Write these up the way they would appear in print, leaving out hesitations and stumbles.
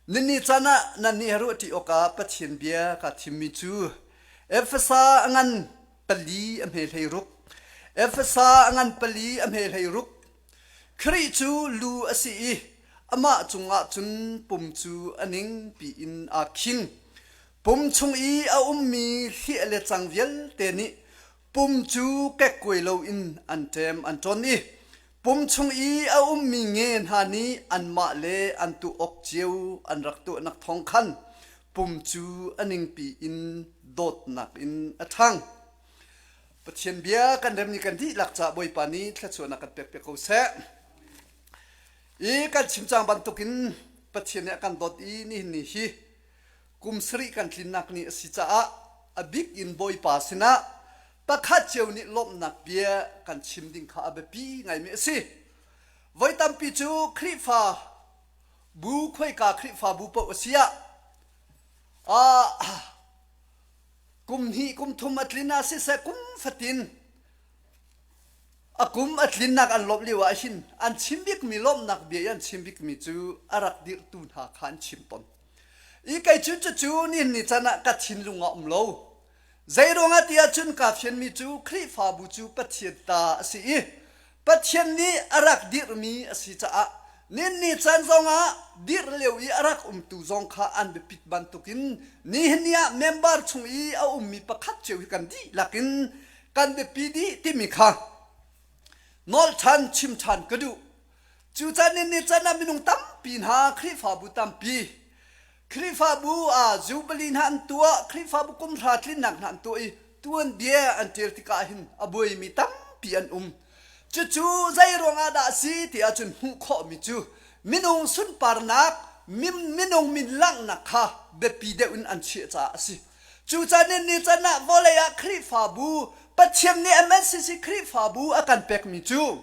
Nini caan ah nannih he ruahṭi awkah Pathian bia kaa thimmi cu Efesa a ngan pali a hme 16. Efesa a ngan pali a hme 16. Khrih cu lu a si i amah cungah cun pum cu a ningpi in aa khing. Pum chung i a ummi hliah le cang vialte nih pum cu kekkuai loin an ṭem an ṭon i Pum chung i a ummi nge hna nih anmah le an tuah awk cio an rak tuahnak thawng khan pum cu a ningpi in dawtnak in a ṭhang. Pathian bia kan remmi kan dihlak caah Bawipa nih thluachuahnak kan pek piak ko seh. I kan chim cang bantukin Pathian nih a kan dawt i nihin ni hi kum sarih kan tlinnak ni a si caah a bik in Bawipa sinah pakhat cio nih lawmhnak bia kan chim ding kha a biapi ngaimi a si. Voi tampi cu Khrihfa bu khuaika Khrihfabu paoh a si ah ah kum hnih kum thum a tlin ah siseh kum fatin a kum a tlinnak an lawmh lio ah hin an chim bikmi lawmhnak bia i an chim bikmi cu a rak dirhtu hna kha an chim tawn. I kei cu cucu nihin ni can ah ka thinlung ah um lo. Zei ruangah ti ahcun kaa fianmi cu Khrihfabu cu Pathian ta a si i Pathian nih a rak dirhmi a si caah nihin caan zongah dirh lio i a rak umtu zong kha an biapit bantukin nihin ni ah member chung i a ummi pakhat cio hi kan dihlak in kan biapi dih timi kha nawl ṭhan chim ṭhan ka duh. Cucaah nihin ni caan ah minung tampi hna Khrihfabu tampi Khrihfabu ah Jubilee hna an tuah, Khrihfabu kumhra tlinnak hna an tuah i tuanbia an ṭial tikah hin a buaimi tampi an um. Cucu zei ruangah dah a si ti ahcun hmuh khawhmi cu minung sunparnak, minung min langhnak kha biapi deuh in an chiah caah a si. Cucaah ni can ah vawlei ah Khrihfabu, Pathian nih MNCC Khrihfabu a kan pekmi cu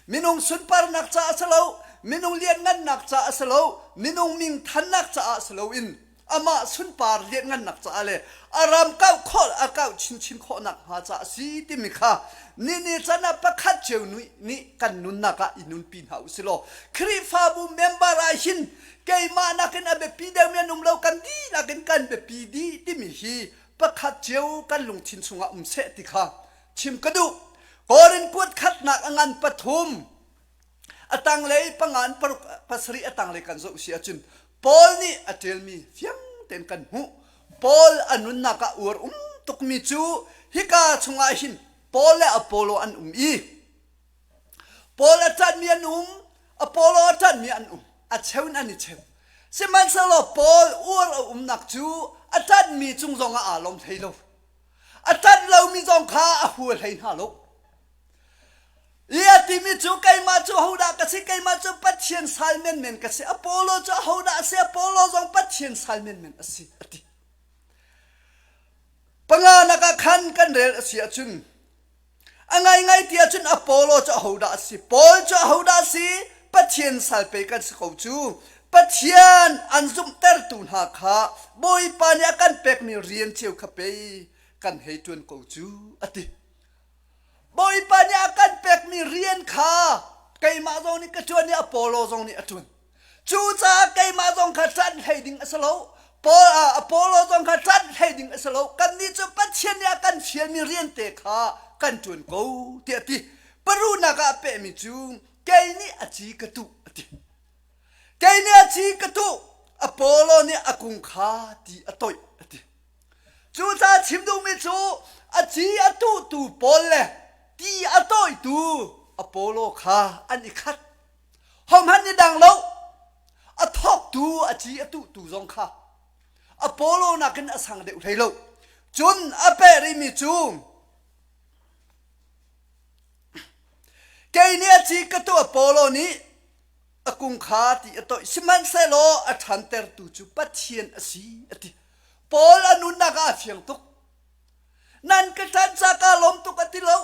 Minung sunparnak caah a si lo, minung lianngannak caah a si lo, minung minthannak caah si loin amah sunpar lianngannak caah le a ram kauh khawh a kauh chinchin khawhnak hnga caah a si timi kha ni ni can ah pakhat cio nih kan nunnak ah i nunpi hna u si law Khrihfabu member ah hin keimah nakin a biapi deuhmi an um lo kan dihlak in kan biapi dih timi hi pakhat cio kan lungthin chungah um seh ti kha chim ka duh. Korin kuat khatnak a ngan pathum a tanglei pangan paruk pasarih a tanglei kan zoh si ahcun Paul nih a ṭialmi fiang tein kan hmuh. Paul a nunnak ah uar um tukmi cu hika chungah hin Paul le Apollo an um i Paul a ṭanhmi an um, Apollo a ṭanhmi an um, a cheu in an i cheu. Sihmanhsehlaw Paul uar a umnak cu a ṭanhmi cung zongah aa lawm hlei lo. A ṭanh lomi zong kha a hua hlei hna lo. I a timi cu keimah cu hodah ka si, keimah cu Pathian sal menmen ka si. Apollo cu hodah a si, Apollo zong Pathian sal menmen a si, a ti. Panganak ah khan kan rel a si ahcun a ngaingai ti ahcun Apollo cu ahodah a si, Paul cu ahodah a si, Pathian sal pei kan si ko cu. Pathian an zumhtertu hna kha Bawipa nih a kan pekmi rian cio kha pei kan hei ṭuan ko cu a ti. Bawipa nih a kan pekmi rian kha keimah zong nih ka ṭuan i Apollo zong nih a ṭuan. Cucaah keimah zong kha ṭanh hlei ding a si lo. Paul, uh, Apollo zong kha ṭanh hlei ding a si lo. Kannih cu Pathian nih a kan fialmi rian te kha kan ṭuan ko tiah a ti. Parunak ah a pehmi cu kei nih a ci ka tuh a ti. Kei nih a ci ka tuh, Apollo nih a kung kha ti a toih a ti. Cucaah chim duhmi cu a ci a tuhtu Paul le ti a tawihtu Apollo kha an i khat. Hohmanh nih dang lo. A thawktu a ci a tuhtu zong kha Apollo nakin a sang deuh hlei lo. Cun a peh rihmi cu kei nih a ci ka tuh Apollo nih a kung kha ti a toih sihmanhsehlaw a ṭhantertu cu Pathian a si a ti. Paul a nunnak ah a fiang tuk. Nan ka ṭan ca kaa lawm tuk a ti lo.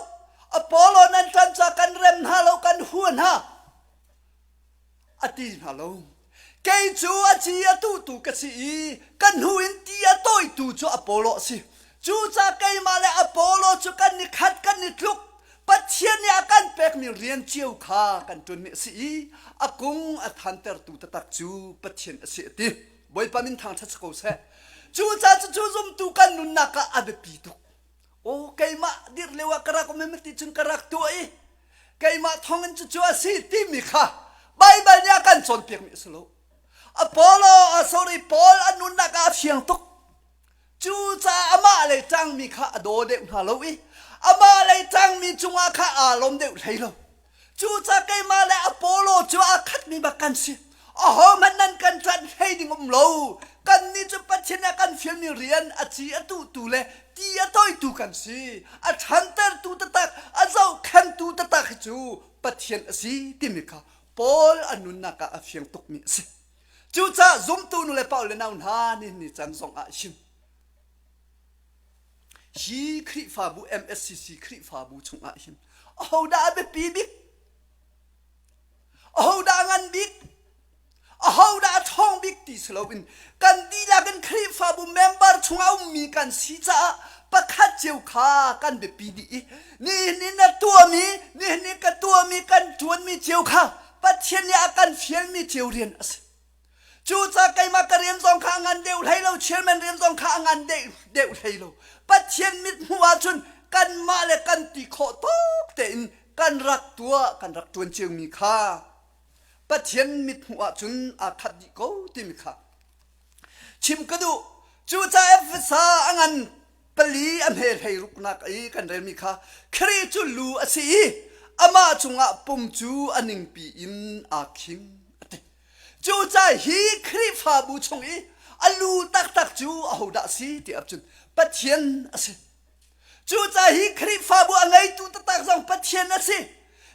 Apollo nan ṭan ca kan rem hna lo kan hua hna a ti hna lo. Kei cu a ci a tuhtu ka si i ka hnu in ti a tawitu cu Apollo a si. Cucaah keimah le Apollo cu kan i khat kan i tluk. Pathian nih a kan pekmi rian cio kha kan ṭuanmi a si i a kung a thantertu taktak cu Pathian a si a ti. Bawipa min thangṭhat si ko seh. Cucaah cucu zumtu kan nunnak ah a biapi tuk. Aw keimah dirh lio ah ka rak um i ti cun ka rak tuah i keimah thawngin cucu a si timi kha Baibal nih a kan cawnpiakmi a si lo. Apollo, sorry, Paul a nunnak ah a fiang tuk. Cucaah amah lei ṭangmi kha a daw deuh hna lo i amah lei ṭangmi cungah kha aa lawm deuh hlei lo. Cucaah keimah le Apollo cu aa khatmi bak kan si. Ahohmanh nan kan ṭanh hlei ding um lo. Kannih cu Pathian nih a kan fialmi rian a ci a tuhtu le ti a toihtu kan si. A ṭhantertu taktak, a zohkhenhtu taktak hi cu Pathian a si timi kha Paul a nunnak ah a fiang tukmi a si. Cucaah zumtu nu le pa le nau hna nihin ni can zong ah hin hi Khrihfabu MSCC Khrihfabu chungah hin ahodah a biapi bik? Ahodah a ngan bik? Ahodah a ṭhawng bik ti si loin kan dihlak in Khrihfabu member chungah ummi kan si caah pakhat cio kha kan biapi dih i nihin ni na tuahmi nihin ni ka tuahmi kan ṭuanmi cio kha Pathian nih a kan fialmi cio rian a si. Cucaah keimah ka rian zong kha a ngan deuh hlei lo, chairman rian zong kha a ngan deuh hlei lo. Pathian mithmuh ahcun kanmah le kan ti khawh tawk tein kan rak tuah, kan rak ṭuan ciomi kha Pathian mithmuh ahcun aa khat dih ko timi kha chim ka duh. Cucaah Efesa a ngan pali a hme hlei ruknak i kan relmi kha Khrih cu lu a si i amah cungah pum cu a ningpi in aa khing a ti. Cucaah hi Khrihfabu chung i a lu taktak cu ahodah a si ti ahcun Pathian a si. Cucaah hi Khrihfabu a ngeitu taktak zong Pathian a si.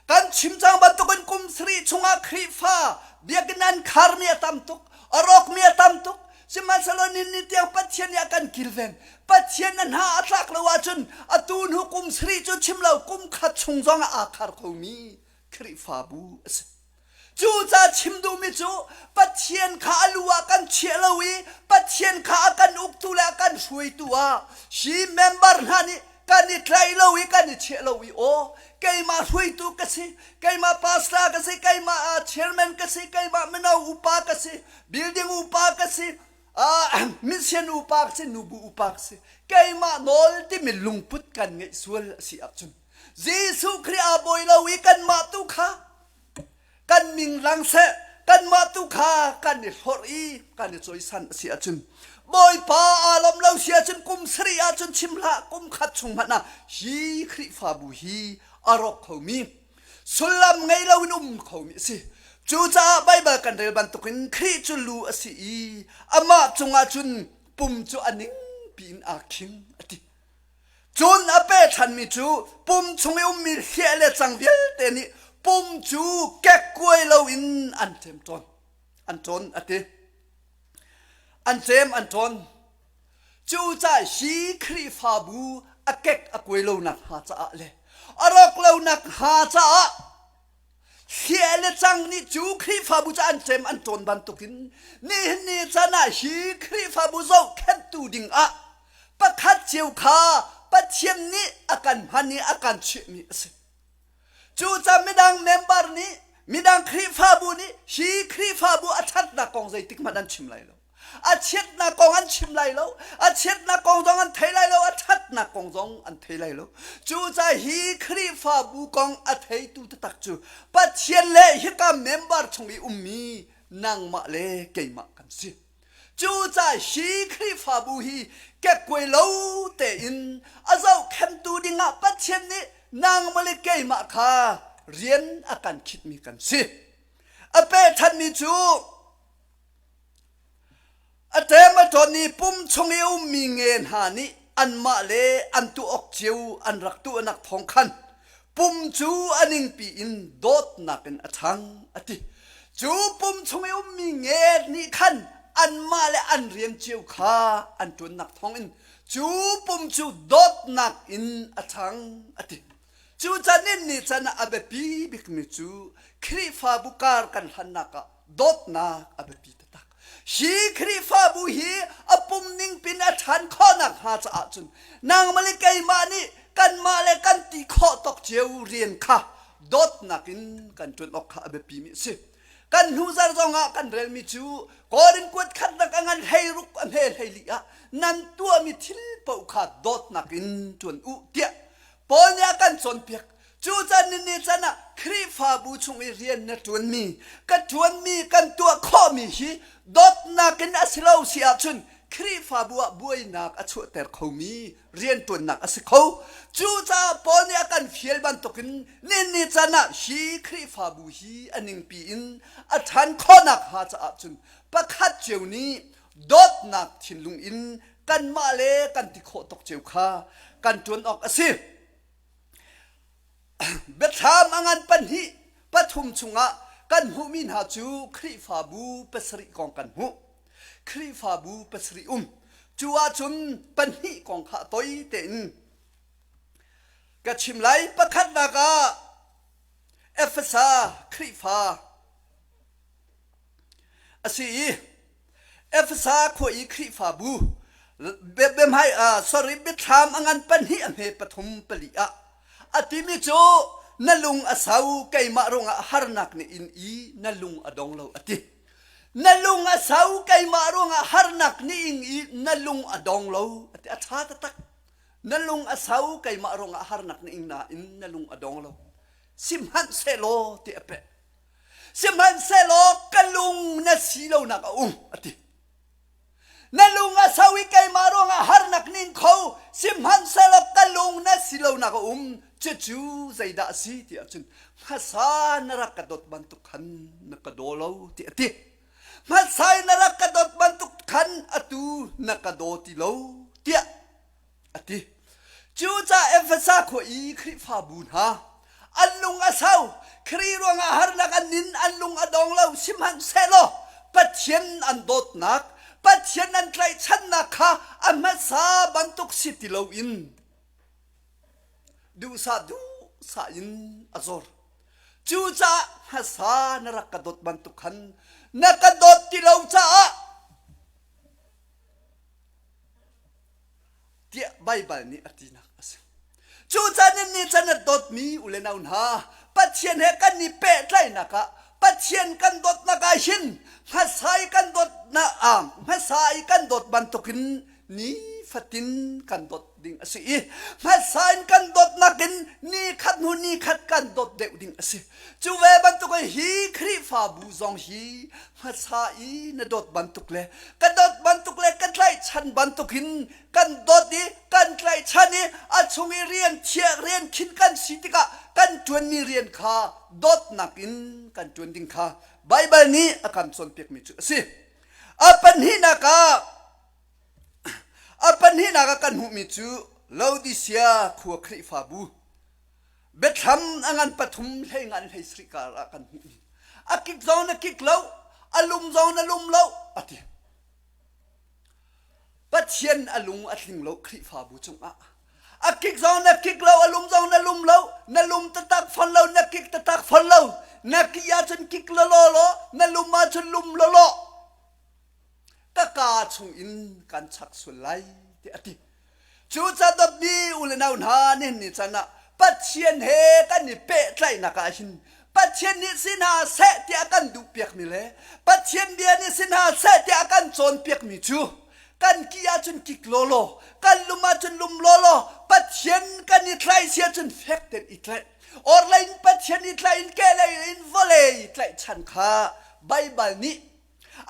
Kan chim cang bantukin kum sarih chungah Khrihfa biakinn an kharmi a tam tuk, a rawkmi a tam tuk. Sihmanhsehlaw nihin ni tiang Pathian nih a kan kilven. Pathian na hna a tlak lo ahcun atu hnu kum sarih cu chim lo kum khat chung zong ah aa khar khomi Khrihfabu a si. Cucaah chim duhmi cu Pathian kha a lu ah kan chiah lo i Pathian kha a kan uktu le a kan hruaitu ah hi member hna nih kan i tlaih lo i kan i chiah lo i aw keimah hruaitu ka si keimah pastor ka si keimah chairman ka si keimah mino upa ka si building upa ka si mission upa ka si nubu upa ka si keimah nawl timi lungput kan ngeih sual a si ahcun Jesuh Khrih aa bawi lo i kanmah tu kha kan ming lang seh kanmah tu kha kan i hlorh i kan i cawisan a si ahcun Bawipa aa lawm lo si ahcun kum sarih ahcun chim hlah kum khat chung hmanh ah hi Khrihfabu hi a rawk khomi sullam ngei loin um khomi a si. Cucaah Baibal kan rel bantukin Khrih cu lu a si i amah cungah cun pum cu a ning piin aa khing a ti. Cun a pe ṭhanmi cu pum chung i ummi hliah le cang vialte nih pum cu kekkuai loin an ṭem tawn. An ṭawn a ti. An ṭem an ṭawn. Cucaah hi Khrihfabu a kek a kuai lonak hnga caah le a rawk lonak hnga caah Hliah le cang nih cu Khrihfabu cu an cem an ṭawn bantukin nihin ni caan ah hi Khrihfabu zohkhenhtu dingah pakhat cio kha Pathian nih a kan hman i a kan chiahmi a si. Cucaah midang member nih midang Khrihfabu nih hi Khrihfabu a ṭhatnak kong zeitik hmanh an chim lai lo. A chiatnak kong an chim lai lo. A chiatnak kong zong an thei lai lo. A ṭhatnak kong zong an thei lai lo. Cucaah hi Khrihfabu kong a theitu taktak cu Pathian le hika member chung i ummi nangmah le keimah kan si. Cucaah hi Khrihfabu hi kekkuai lo tein a zohkhenhtu dingah Pathian nih nangmah le keimah kha rian a kan khitmi kan si. A peh ṭhanmi cu A ṭem a ṭawn i pum chung i a ummi nge hna nih anmah le an tuah awk cio an rak tuahnak thawng khan pum cu a ningpi in dawtnak in a ṭhang a ti. Cu pum chung i ummi nge nih khan anmah le an rian cio kha an ṭuannak thawngin cu pum cu dawtnak in a ṭhang a ti. Cucaah ni can ah a biapi bikmi cu Khrihfabu kar kan hlannak ah dawtnak a biapi taktak. Hi Khrihfabu hi a pum ning pin a ṭhan khawhnak hnga caah cun nangmah le keimah nih kanmah le kan ti khawh tawk cio rian kha dawtnak in kan ṭuan awk kha a biapimi a si. Kan hnu zarh zongah kan relmi cu Korin kuat khatnak a ngan 16 a hme 14 ah nan tuahmi thil paoh kha dawtnak in ṭuan u tiah Paul nih a kan cawnpiak. Cu can ni ni can ah Khrihfabu chung i rian na ṭuanmi, ka ṭuanmi, kan tuah khawhmi hi dawtnak in a si lo si ahcun Khrihfabu ah buainak a chuahter khomi rianṭuannak a si kho. Cucaah Paul nih a kan fial bantukin ni ni can ah hi Khrihfabu hi a ningpi in a ṭhan khawhnak hnga caah cun pakhat cio nih dawtnak thinlung in kanmah le kan ti khawh tuk cio kha kan ṭuan awk a si. Biathlam a ngan pahnih pathum chungah kan hmuhmi hna cu Khrihfabu pasarih kong kan hmuh. Khrihfabu pasarih um. Cu ahcun pahnih kong kha toi tein ka chim lai. Pakhatnak ah Efesa Khrihfa a si i Efesa khua i Khrihfabu biahmai sorry biathlam a ngan pahnih a hme pathum pali ah a timi cu na lung a sau keimah ruangah harnak na in i na lung a dong lo a ti. Na lung a sau keimah ruangah harnak na ing i na lung a dong lo a ti. A ṭha taktak. Na lung a sau keimah ruangah harnak na ing nain na lung a dong lo. Sihmanhsehlaw ti a peh. Sihmanhsehlaw ka lung na si lonak a um a ti. Na lung a sau i keimah ruangah harnak ning kho sihmanhsehlaw ka lung na si lonak a um cucu zeidah a si ti ahcun hmasa na rak ka dawt bantuk khan na ka daw lo ti a ti. Hmasa i na rak ka dawt bantuk khan atu na ka daw ti lo tiah a ti. Cucaah Efesa khua i Khrihfabu hna an lung a sau, Khrih ruangah harnak an nin, an lung a dong lo, sihmanhsehlaw Pathian an dawtnak, Pathian an tlaihchannak kha a hmasa bantuk si ti loin duhsah duhsah in a zor. Cucaah hmasa na rak ka dawt bantuk khan na ka dawt ti lo caah tiah Baibal nih a tinak a si. Cucaah nan nih can a dawtmi u le nau hna, Pathian he kan i pehtlaihnak ah Pathian kan dawtnak ah hin hmasa i kan dawtnak ah hmasa i kan dawt bantukin nifatin kan dawt ding a si i hmasa in kan dawtnak in ni khat hnu ni khat kan dawt deuh ding a si. Cu ve bantukin hi Khrihfabu zong hi hmasa i na dawt bantuk le ka dawt bantuk le ka tlaihchan bantukin kan dawt i kan tlaihchan i a chung i rian thiah rian khin kan si tikah kan ṭuanmi rian kha dawtnak in kan ṭuan ding kha Baibal nih a kan cawnpiakmi cu a si. A pahnihnak ah a pahnihnak ah kan hmuhmi cu Laodicea khua Khrihfabu Biathlam a ngan pathum hlei ngan hlei sarih kar ah kan hmuh. A kik zong na kik lo, a lum zong na lum lo, a ti. Pathian a lung a tling lo Khrihfabu cungah. A kik zong na kik lo, a lum zong na lum lo, na lum taktak fon lo, na kik taktak fon lo. Na kih ahcun kik lawlaw law, na lum ahcun lum lawlaw. Ka kaa chungin kan chak sual lai, tiah a ti. Cucaah dawtmi u le nau hna nihin ni caan ah Pathian he kan i pehtlaihnak ah hin Pathian nih si hna seh tiah a kan duhpiakmi le Pathian bia nih si hna seh tiah a kan cawnpiakmi cu kan ki ahcun kik lawlaw, kan lum ahcun lum lawlaw, Pathian kan i tlaih si ahcun fek tein i tlaih. Orhlei in Pathian i tlaih in kehlei in vawlei i tlaihchan kha Baibal nih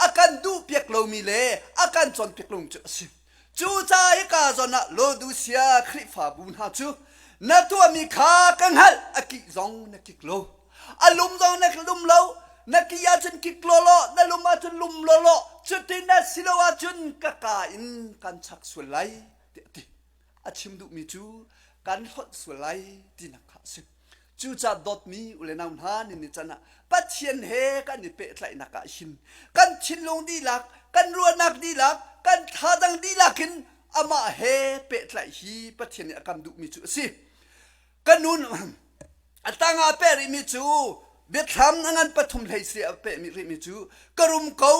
a kan duhpiak lomi le a kan cawnpiak lomi cu a si. Cucaah hika zawn ah Laodicea Khrihfabu hna cu na tuahmi kha ka hngalh, a kih zong na kik lo, a lum zong na lum lo, na kih ahcun kik lawlaw, na lum ahcun lum lawlaw, cutin a si lo ahcun ka kaa in kan chak sual lai, tiah a ti. A chim duhmi cu kan hlonh sual lai tinak kha a si. Cucaah dawtmi u le nau hna nin ni can ah Pathian he kan i pehtlaihnak ah hin kan thinlung dihlak, kan ruahnak dihlak, kan thadang dihlak in amah he pehtlaih hi Pathian nih a kan duhmi cu a si. Ka nun a tangah peh rihmi cu biathlam a ngan pathum hlei si a pehmi rihmi cu ka rum ko,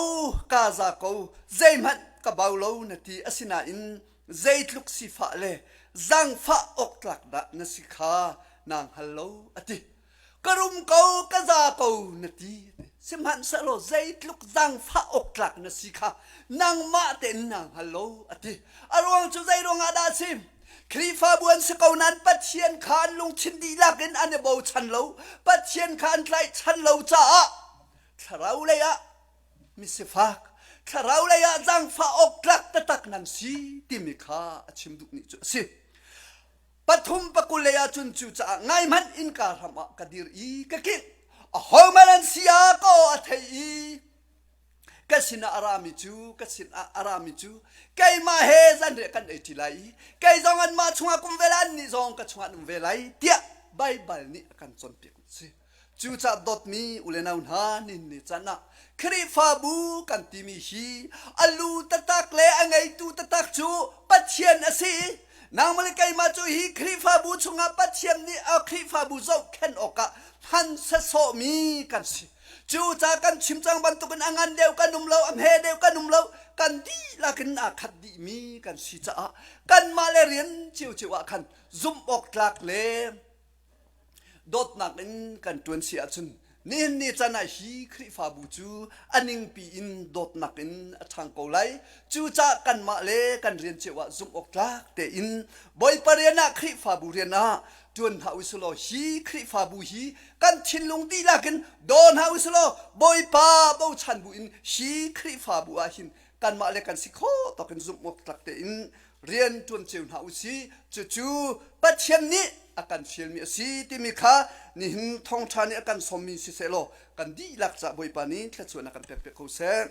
ka za ko, zeihmanh ka bau lo na ti asinain zeitluk sifah le. Zaangfah awk tlak dah na si kha naa hngal lo a ti. Ka rum ko, ka za ko na ti. Sihmanhsehlaw zeitluk zaangfah awk tlak na si kha nangmah tein naa hngal lo a ti. A ruang cu zei ruangah dah a si? Khrihfabu an si ko nain Pathian kha an lungthin dihlak in an i bochan lo. Pathian kha an tlaihchan lo caah thlarau lei ah misifak, thlarau lei ah zaangfah awk tlak taktak nan si timi kha a chim duh ni cu a si. Pathum pakul lei ah cun cucaah ngai hmanh innka hram ah ka dir i ka kingh. Ahohmanh an si ah ka aw a thei i ka sinah a rami cu ka sinah a rami cu keimah he zanriah kan ei ṭi lai i kei zong anmah chungah kum ve lai annih zong ka chungah an um ve lai tiah Baibal nih a kan cawnpiak a si. Cucaah dawtmi u le nau hna nin ni can ah Khrihfabu kan timi hi a lu taktak le a ngeitu taktak cu Pathian a si. Nangmah le keimah cu hi Khrihfabu chungah Pathian nih a Khrihfabu zohkhenh awkah hman sasawhmi kan si. Cucaah kan chim cang bantukin a ngan deuh kan um lo, a hme deuh kan um lo, kan dihlak in aa khat dihmi kan si caah kanmah le rian ciocio ah khan zumh awk tlak le Dawtnak in kan ṭuan si ahcun nihin ni can ah hi Khrihfabu cu a ningpi in dawtnak in a ṭhang ko lai. Cucaah kanmah le kan rian cio ah zumh awk tlak tein Bawipa rian ah Khrihfabu rian ah ṭuan hna usih law hi Khrihfabu hi kan thinlung dihlak in daw hna usih law Bawipa bochan bu in hi Khrihfabu ah hin kanmah le kan si khawh tawk in zumh awk tlak tein rian ṭuan cio hna u sih. Cucu Pathian nih a kan fialmi a si timi kha nihin thawngṭha nih a kan sawmmi siseh law kan dihlak caah Bawipa nih thluachuahnak kan pek piak ko seh.